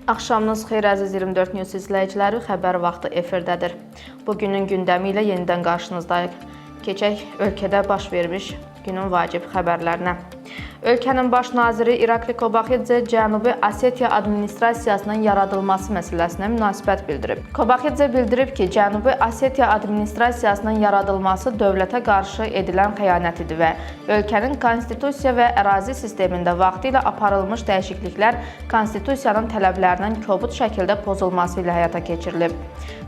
Axşamınız xeyir əziz 24 News izləyiciləri, xəbər vaxtı efirdədir. Bugünün gündəmi ilə yenidən qarşınızdayıq. Keçək ölkədə baş vermiş günün vacib xəbərlərinə. Ölkənin baş naziri İrakli Kobaxidze Cənubi Osetiya administrasiyasının yaradılması məsələsinə münasibət bildirib. Kobaxidze bildirib ki, Cənubi Osetiya administrasiyasının yaradılması dövlətə qarşı edilən xəyanət idi və ölkənin konstitusiya və ərazi sistemində vaxtilə aparılmış dəyişikliklər konstitusiyanın tələblərinin kobud şəkildə pozulması ilə həyata keçirilib.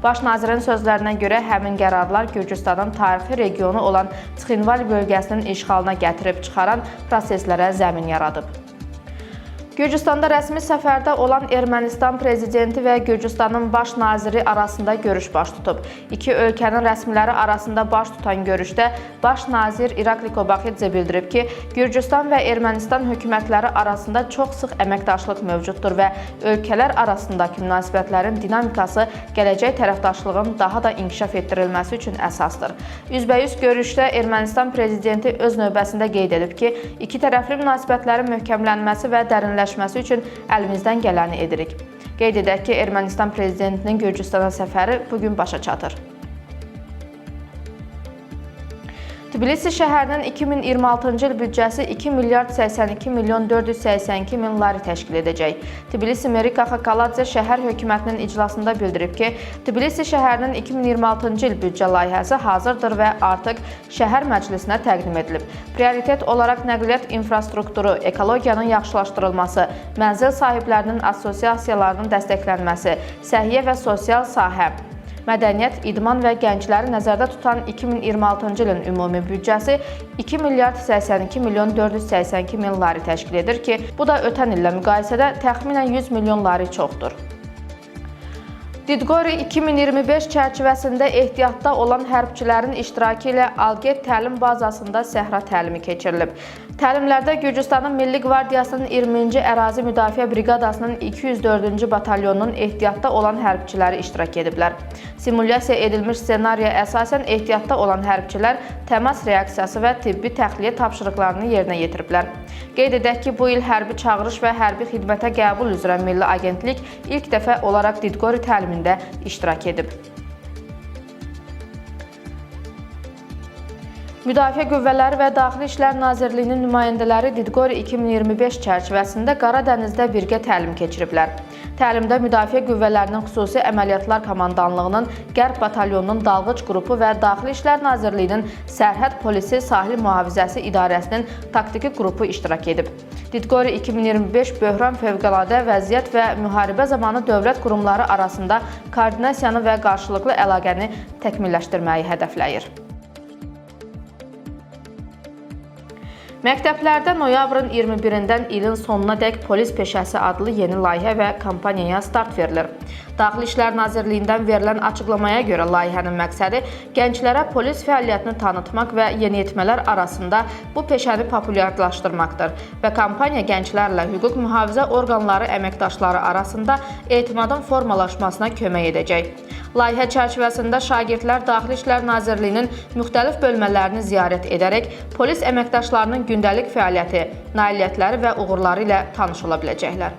Baş nazirin sözlərinə görə həmin qərarlar Gürcüstanın tarixi regionu olan Txinval bölgəsinin işğalına gətirib çıxaran proseslərə zəmin yaradıb. Gürcüstanda rəsmi səfərdə olan Ermənistan prezidenti və Gürcüstanın baş naziri arasında görüş baş tutub. İki ölkənin rəsmiləri arasında baş tutan görüşdə baş nazir İrakli Kobaxidze bildirib ki, Gürcüstan və Ermənistan hökumətləri arasında çox sıx əməkdaşlıq mövcuddur və ölkələr arasındakı münasibətlərin dinamikası gələcək tərəfdaşlığın daha da inkişaf etdirilməsi üçün əsasdır. Üzbəyüz görüşdə Ermənistan prezidenti öz növbəsində qeyd edib ki, iki tərəfli münasibətlərin möhkəmlənməsi və dərinləşməsi üçün əlimizdən gələni edirik. Qeyd edək ki, Ermənistan prezidentinin Gürcüstana səfəri bu gün başa çatır. Tbilisi şəhərinin 2026-cı il büdcəsi 2 milyard 82 milyon 482 min lari təşkil edəcək. Tbilisi meri Kaxa Kaladze şəhər hökumətinin iclasında bildirib ki, Tbilisi şəhərinin 2026-cı il büdcə layihəsi hazırdır və artıq şəhər məclisinə təqdim edilib. Prioritet olaraq nəqliyyat infrastrukturu, ekologiyanın yaxşılaşdırılması, mənzil sahiblərinin assosiasiyalarının dəstəklənməsi, səhiyyə və sosial sahə, mədəniyyət, idman və gəncləri nəzərdə tutan 2026-cı ilin ümumi büdcəsi 2 milyard 82 milyon 482 min lari təşkil edir ki, bu da ötən illə müqayisədə təxminən 100 milyon lari çoxdur. Didqori 2025 çərçivəsində ehtiyatda olan hərbçilərin iştirakı ilə Alget təlim bazasında səhra təlimi keçirilib. Təlimlərdə Gürcüstanın Milli Qvardiyasının 20-ci Ərazi Müdafiə Briqadasının 204-cü batalyonunun ehtiyatda olan hərbçiləri iştirak ediblər. Simulyasiya edilmiş ssenariyə əsasən ehtiyatda olan hərbçilər təmas reaksiyası və tibbi təxliyə tapşırıqlarını yerinə yetiriblər. Qeyd edək ki, bu il hərbi çağırış və hərbi xidmətə qəbul üzrə Milli Agentlik ilk dəfə olaraq Didqori təlimində iştirak edib. Müdafiə Qüvvələri və Daxili İşlər Nazirliyinin nümayəndələri Didqori 2025 çərçivəsində Qara Dənizdə birgə təlim keçiriblər. Təlimdə Müdafiə Qüvvələrinin Xüsusi Əməliyyatlar Komandanlığının Qərb Batalyonunun dalğıc qrupu və Daxili İşlər Nazirliyinin Sərhəd Polisi Sahil Mühafizəsi İdarəsinin taktiki qrupu iştirak edib. Didqori 2025 böhran, fövqəladə vəziyyət və müharibə zamanı dövlət qurumları arasında koordinasiyanı və qarşılıqlı əlaqəni təkmilləşdirməyi hədəfləyir. Məktəblərdə noyabrın 21-dən ilin sonuna dək Polis Peşəsi adlı yeni layihə və kampaniyaya start verilir. Daxili İşlər Nazirliyindən verilən açıqlamaya görə layihənin məqsədi gənclərə polis fəaliyyətini tanıtmaq və yeniyetmələr arasında bu peşəni populyarlaşdırmaqdır və kampaniya gənclərlə hüquq mühafizə orqanları əməkdaşları arasında etimadın formalaşmasına kömək edəcək. Layihə çərçivəsində şagirdlər Daxili İşlər Nazirliyinin müxtəlif bölmələrini ziyarət edərək polis əməkdaşlarının gündəlik fəaliyyəti, nailiyyətləri və uğurları ilə tanış ola biləcəklər.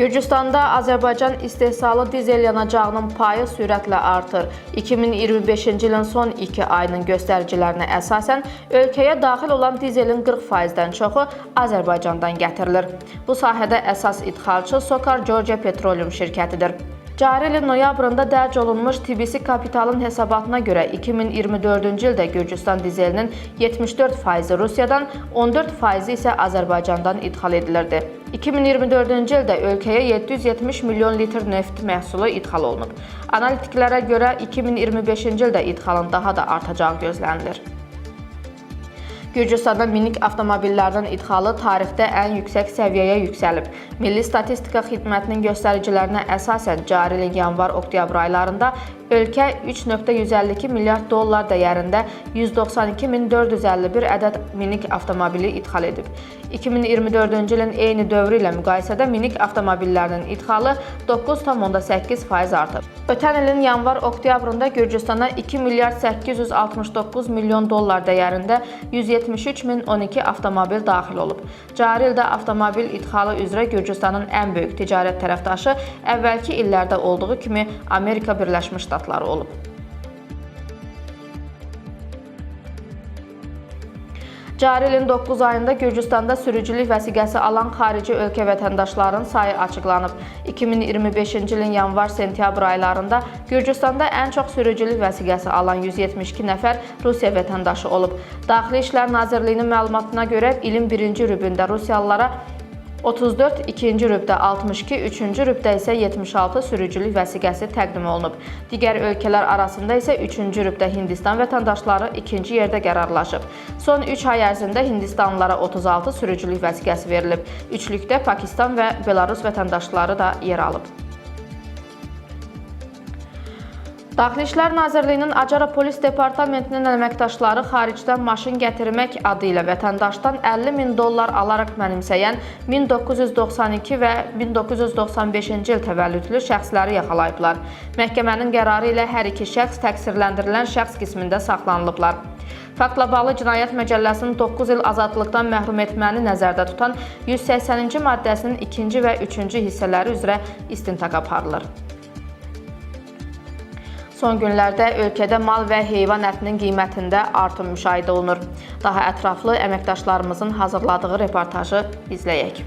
Gürcüstanda Azərbaycan istehsalı dizel yanacağının payı sürətlə artır. 2025-ci ilin son 2 ayının göstəricilərinə əsasən ölkəyə daxil olan dizelin 40%-dən çoxu Azərbaycandan gətirilir. Bu sahədə əsas idxalçı Sokar Georgia Petroleum şirkətidir. Cari ilin noyabrında dərc olunmuş TBC Kapitalın hesabatına görə 2024-cü ildə Gürcüstan dizelinin 74%-i Rusiyadan, 14%-i isə Azərbaycandan idxal edilirdi. 2024-cü ildə ölkəyə 770 milyon litr neft məhsulu idxal olunub. Analitiklərə görə 2025-ci ildə idxalın daha da artacağı gözlənilir. Gürcüstanda minik avtomobillərinin idxalı tarixdə ən yüksək səviyyəyə yüksəlib. Milli Statistika Xidmətinin göstəricilərinə əsasən cari ilin yanvar-oktyabr aylarında Ölkə 3.152 milyard dollar dəyərində 192.451 ədəd minik avtomobili idxal edib. 2024-cü ilin eyni dövrü ilə müqayisədə minik avtomobillərinin idxalı 9,8% artıb. Ötən ilin yanvar-oktyabrında Gürcüstana 2 milyard 869 milyon dollar dəyərində 173.012 avtomobil daxil olub. Cari ildə avtomobil idxalı üzrə Gürcüstanın ən böyük ticarət tərəfdaşı əvvəlki illərdə olduğu kimi Amerika Birləşmiş Ştatları olub. Cari ilin 9 ayında Gürcüstanda sürücülük vəsiqəsi alan xarici ölkə vətəndaşlarının sayı açıqlanıb. 2025-ci ilin yanvar-sentyabr aylarında Gürcüstanda ən çox sürücülük vəsiqəsi alan 172 nəfər Rusiya vətəndaşı olub. Daxili İşlər Nazirliyinin məlumatına görə ilin birinci rübündə Rusiyalılara 34, ikinci rübdə 62, üçüncü rübdə isə 76 sürücülük vəsiqəsi təqdim olunub. Digər ölkələr arasında isə üçüncü rübdə Hindistan vətəndaşları ikinci yerdə qərarlaşıb. Son 3 ay ərzində Hindistanlılara 36 sürücülük vəsiqəsi verilib. Üçlükdə Pakistan və Belarus vətəndaşları da yer alıb. Daxili İşlər Nazirliyinin Acara Polis Departamentinin əməkdaşları xaricdən maşın gətirmək adı ilə vətəndaşdan 50 min dollar alaraq mənimsəyən 1992 və 1995-ci il təvəllüdlü şəxsləri yaxalayıblar. Məhkəmənin qərarı ilə hər iki şəxs təqsirləndirilən şəxs qismində saxlanılıblar. Faktla bağlı Cinayət Məcəlləsinin 9 il azadlıqdan məhrum etməni nəzərdə tutan 180-ci maddəsinin 2-ci və 3-cü hissələri üzrə istintaq aparılır. Son günlərdə ölkədə mal və heyvan ətinin qiymətində artım müşahidə olunur. Daha ətraflı əməkdaşlarımızın hazırladığı reportajı izləyək.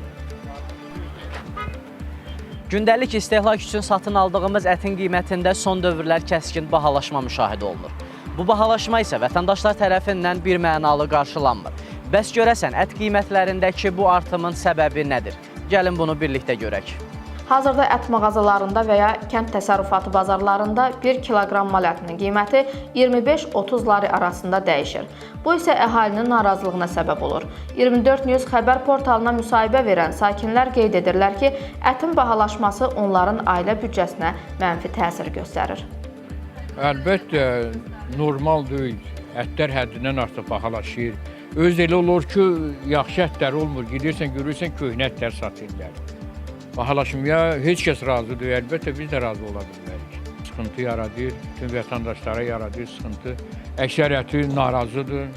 Gündəlik istehlak üçün satın aldığımız ətin qiymətində son dövrlər kəskin bahalaşma müşahidə olunur. Bu bahalaşma isə vətəndaşlar tərəfindən bir mənalı qarşılanmır. Bəs görəsən ət qiymətlərindəki bu artımın səbəbi nədir? Gəlin bunu birlikdə görək. Hazırda ət mağazalarında və ya kənd təsərrüfatı bazarlarında 1 kiloqram mal ətinin qiyməti 25-30 lari arasında dəyişir. Bu isə əhalinin narazılığına səbəb olur. 24 News xəbər portalına müsahibə verən sakinlər qeyd edirlər ki, ətin bahalaşması onların ailə büdcəsinə mənfi təsir göstərir. Əlbəttə, normal deyil. Ətlər həddindən artıq bahalaşır. Öz elə olur ki, yaxşı ətlər olmur. Gedirsən, görürsən, köhnə ətlər satırlar. Bahalaşmaya heç kəs razı deyil. Əlbəttə, biz də razı ola bilmərik. Sıxıntı yaradır, bütün vətəndaşlara yaradır sıxıntı. Əksəriyyəti narazıdır.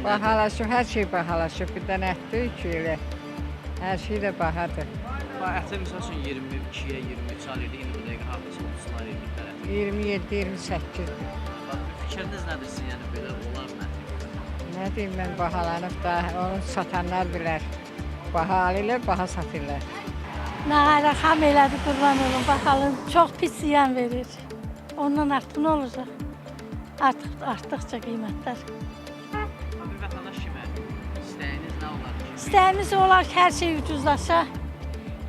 Bahalaşıb, hər şey bahalaşıb. Bir dənə ət deyil ki, elə. Hər şey də bahadır. Əti misal üçün 22-yə 23 alırdı, indi bu dəqiqə hardasa 30 lari eləyiblər əti. 27, 28. Fikriniz nədir sizin, yəni belə olar mı? Nə deyim mən, bahalanıb da, onu satanlar bilər. Baha alırlar, baha satırlar. Nə xam elədi, qurban olum, baxalım. Çox pis ziyan verir. Ondan artıq nə olacaq? Artdıqca qiymətlər. Bir vətəndaş kimi istəyiniz nə olar ki? İstəyimiz olar ki, hər şey ucuzlaşa,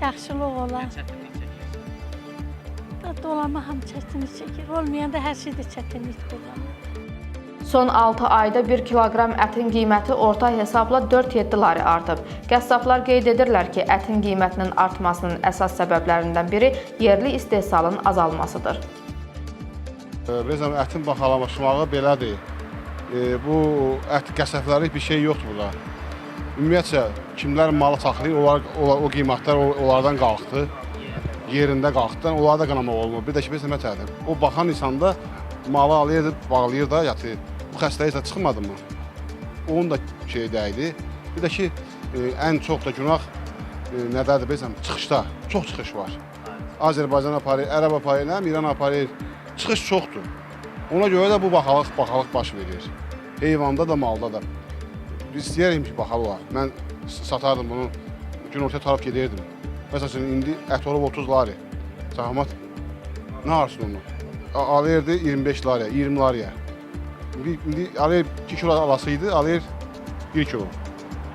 yaxşılıq olar. Çətinlik çəkirsiniz? Dolama ham çətinlik çəkir. Olmayanda hər şeydə çətinlik qurban. Son 6 ayda 1 kiloqram ətin qiyməti orta hesabla 4,7 lari artıb. Qəssablar qeyd edirlər ki, ətin qiymətinin artmasının əsas səbəblərindən biri yerli istehsalın azalmasıdır. Bilirsən, ətin bahalaşmağı belədir. Bu ət qəssabları bir şey yoxdur burada. Ümumiyyətcə, kimlər malı saxlayır, onlar, o qiymətlər onlardan qalxdı. Yerində qalxdı, onlara da qınamaq olmur. Bir də ki, bilirsən, mətədir. O baxan insanda malı alır, bağlayır da, yatır. Bu xəstəlik də çıxmadı mı? Onun da şey dəydi. Bir də ki, ən çox da günah nədədir bilirsən, çıxışda. Çox çıxış var. Azərbaycan aparır, Ərəb aparır, nə, İran aparır. Çıxış çoxdur. Ona görə də bu baxalıq baş verir. Heyvanda da, malda da. Biz istəyərik ki, bahalı olar. Mən satardım bunu, günortaya taraf gedirdim. Məsəl üçün, indi ət olub 30 lari. Zəhmət nə arsın onu? Alırdı 25 lariyə, 20 lariyə. İndi alır 2 kilo alasıydı, alır 1 kilo.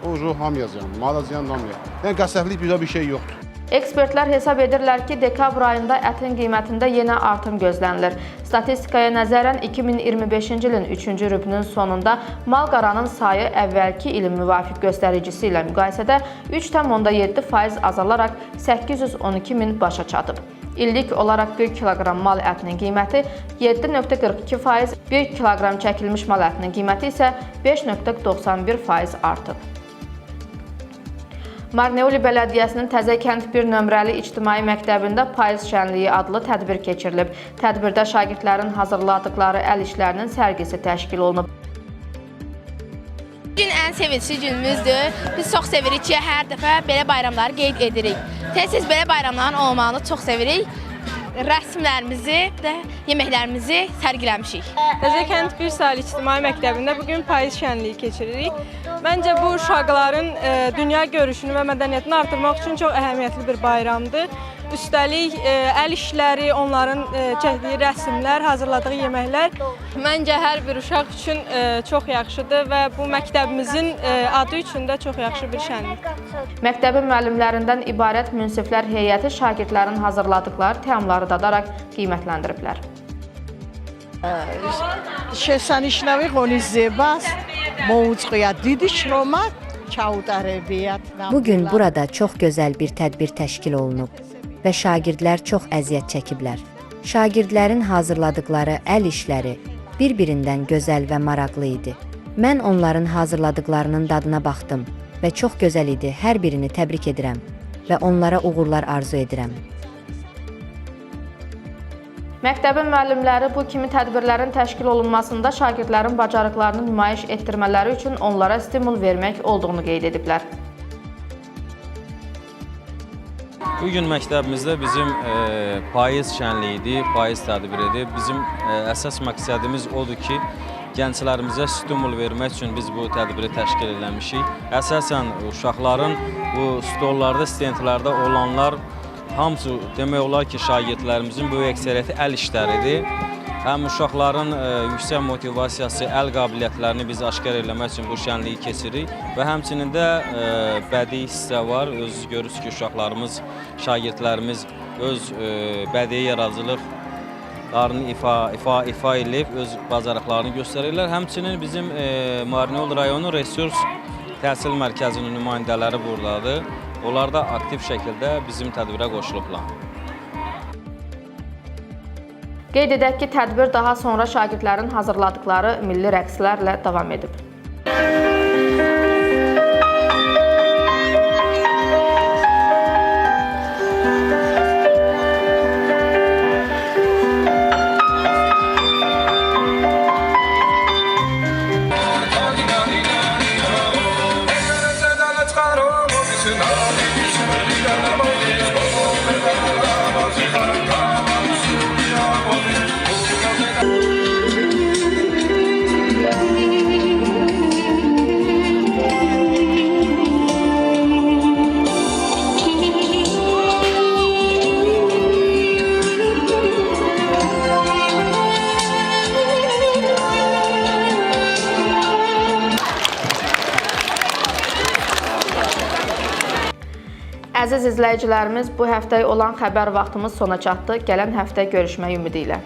O hamıya ziyan, mala ziyan hamıya. Yəni qəssablik bizə bir şey yoxdur. Ekspertlər hesab edirlər ki, dekabr ayında ətin qiymətində yenə artım gözlənilir. Statistikaya nəzərən 2025-ci ilin 3-cü rübünün sonunda mal-qaranın sayı əvvəlki ilin müvafiq göstəricisi ilə müqayisədə 3,7% azalaraq 812 min başa çatıb. İllik olaraq 1 kiloqram mal ətinin qiyməti 7,42%, 1 kiloqram çəkilmiş mal ətinin qiyməti isə 5,91% artıb. Marneuli Bələdiyyəsinin Təzəkənd 1 nömrəli ictimai məktəbində Payız Şənliyi adlı tədbir keçirilib. Tədbirdə şagirdlərin hazırladıkları əl işlərinin sərgisi təşkil olunub. Bu gün ən sevincli günümüzdür. Biz çox sevirik ki, hər dəfə belə bayramları qeyd edirik. Tez-tez belə bayramların olmağını çox sevirik. Rəsmlərimizi də yeməklərimizi sərgiləmişik. Təzəkənd 1 saylı ictimai məktəbində bu gün payız şənliyi keçiririk. Məncə bu uşaqların dünya görüşünü və mədəniyyətini artırmaq üçün çox əhəmiyyətli bir bayramdır. Üstəlik əl işləri, onların çəkdiyi rəsmlər, hazırladığı yeməklər məncə hər bir uşaq üçün çox yaxşıdır və bu məktəbimizin adı üçün də çox yaxşı bir şənlik. Məktəbin müəllimlərindən ibarət münsiflər heyəti şagirdlərin hazırladıkları təamları dadaraq qiymətləndiriblər. შესანიშნავი ღონისძიებას მოუწყვია დიდი შრომა ჩაუტარებიათ. Bugün burada çox gözəl bir tədbir təşkil olunub və şagirdlər çox əziyyət çəkiblər. Şagirdlərin hazırladıkları əl işləri bir-birindən gözəl və maraqlı idi. Mən onların hazırladıklarının dadına baxdım və çox gözəl idi. Hər birini təbrik edirəm və onlara uğurlar arzu edirəm. Məktəbin müəllimləri bu kimi tədbirlərin təşkil olunmasında şagirdlərin bacarıqlarını nümayiş etdirmələri üçün onlara stimul vermək olduğunu qeyd ediblər. Bu gün məktəbimizdə bizim payız şənliyi idi, payız tədbiridir. Bizim əsas məqsədimiz odur ki, gənclərimizə stimul vermək üçün biz bu tədbiri təşkil eləmişik. Əsasən uşaqların bu stollarda, stendlərdə olanlar hamısı demək olar ki, şagirdlərimizin böyük əksəriyyəti əl işləridir. Həm uşaqların yüksək motivasiyası, əl qabiliyyətlərini biz aşkar eləmək üçün bu şənliyi keçiririk və həmçinin də bədii hissə var. Özünüz görürsünüz ki, uşaqlarımız, şagirdlərimiz öz bədii yaradıcılıqlarını ifa edib, öz bacarıqlarını göstərirlər. Həmçinin bizim Marneuli rayonu Resurs Təhsil Mərkəzinin nümayəndələri buradadır. Onlar da aktiv şəkildə bizim tədbirə qoşulublar. Qeyd edək ki, tədbir daha sonra şagirdlərin hazırladıkları milli rəqslərlə davam edib. Əziz izləyicilərimiz, bu həftə olan xəbər vaxtımız sona çatdı. Gələn həftə görüşmək ümidi ilə.